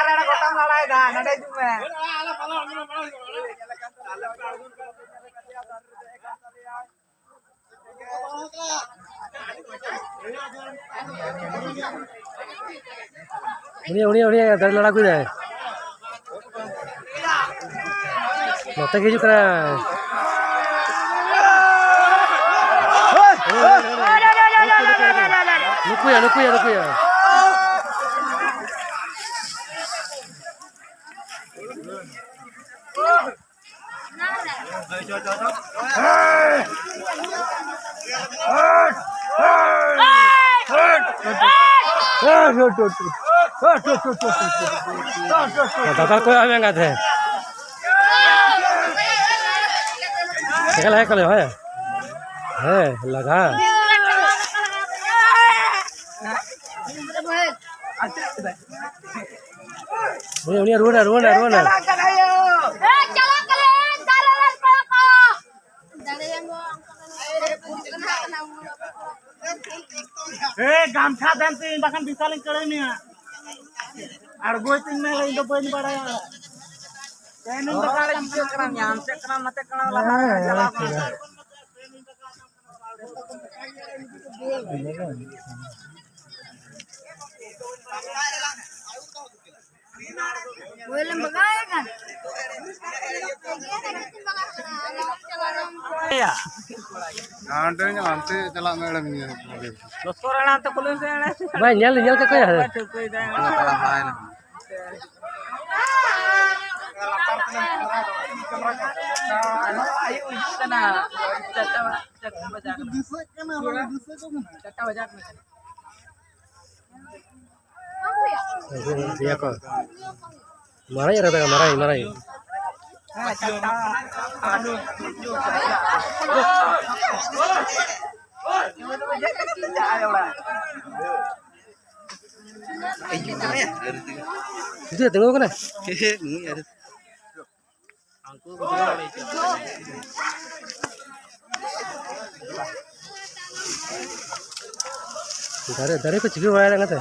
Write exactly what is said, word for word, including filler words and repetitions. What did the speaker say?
ᱚᱠᱟᱨᱮ ᱜᱚᱴᱟᱢ ᱞᱟᱲᱟᱭᱮᱫᱟ? ᱱᱚᱰᱮ ᱦᱤᱡᱩᱜ ᱢᱮ᱾ ᱩᱱᱤ, ᱩᱱᱤ, ᱩᱱᱤ ᱫᱟᱨᱮ ᱞᱟᱲᱟ ᱠᱚ ᱫᱟᱭ᱾ ᱱᱚᱛᱮ ᱜᱮ ᱦᱤᱡᱩᱜ ᱠᱟᱱᱟ᱾ ᱱᱩᱠᱩᱭᱟ, ᱱᱩᱠᱩᱭᱟ, ᱱᱩᱠᱩᱭᱟ᱾ ᱫᱟᱫᱟ ᱠᱚ ᱮᱢ ᱮᱱᱟ ᱛᱮ᱾ ᱪᱮᱫ ᱞᱮᱠᱟ ᱠᱚ ᱞᱟᱹᱭᱟ? ᱦᱮᱸ, ᱞᱟᱜᱟ᱾ ᱩᱱᱤ, ᱩᱱᱤ ᱨᱩᱣᱟᱹᱲᱟ, ᱨᱩᱣᱟᱹᱲᱟ, ᱨᱩᱣᱟᱹᱲᱟ᱾ ᱮ, ᱜᱟᱢᱪᱷᱟ ᱫᱮᱱ ᱛᱤᱧ, ᱵᱟᱠᱷᱟᱱ ᱵᱤᱥᱟᱞᱤᱧ ᱠᱟᱹᱲᱟᱹᱭ ᱢᱮᱭᱟ᱾ ᱟᱬᱜᱚᱭ ᱛᱤᱧ ᱢᱮ, ᱤᱧ ᱫᱚ ᱵᱟᱹᱧ ᱵᱟᱲᱟᱭᱟ᱾ ᱛᱮᱦᱮᱧ ᱫᱚ ᱵᱟᱲᱟᱭ ᱪᱮᱫ ᱠᱟᱱᱟ, ᱧᱟᱢ ᱪᱮᱫ ᱠᱟᱱᱟ, ᱱᱚᱛᱮ ᱠᱟᱱᱟ, ᱞᱟᱛᱟᱨ ᱨᱮ ᱪᱟᱞᱟᱣ ᱠᱟᱱᱟ᱾ ᱦᱟᱸᱰᱮ ᱦᱟᱱᱛᱮ ᱪᱟᱞᱟᱜ ᱢᱮ, ᱮᱲᱮᱢ ᱧᱮᱞ ᱠᱚᱣᱟ᱾ ᱵᱟᱭ ᱧᱮᱞ, ᱧᱮᱞ ᱠᱟᱜ ᱠᱚᱣᱟ᱾ ᱟᱭᱩᱵ ᱦᱤᱡᱩᱜ ᱠᱟᱱᱟ᱾ ᱪᱟᱨᱴᱟ ᱵᱟᱡᱟᱜ ᱠᱟᱱᱟ᱾ ᱪᱟᱨᱴᱟ ᱵᱟᱡᱟᱜ ᱠᱟᱱᱟ᱾ ᱤᱭᱟᱹ ᱠᱚ᱾ ᱢᱟᱨᱟᱝ ᱨᱮ ᱢᱟᱨᱟᱝ, ᱢᱟᱨᱟᱝ᱾ ᱡᱩᱫᱤ ᱛᱤᱸᱜᱩ ᱠᱟᱱᱟ᱾ ᱩᱱᱠᱩ ᱠᱚ ᱫᱩᱲᱩᱵ ᱵᱟᱲᱟᱭ ᱠᱟᱱᱟ᱾ ᱫᱟᱨᱮ, ᱫᱟᱨᱮ ᱠᱚ ᱪᱤᱠᱟᱹ ᱵᱟᱲᱟᱭᱮᱫᱟ ᱚᱱᱟᱛᱮ?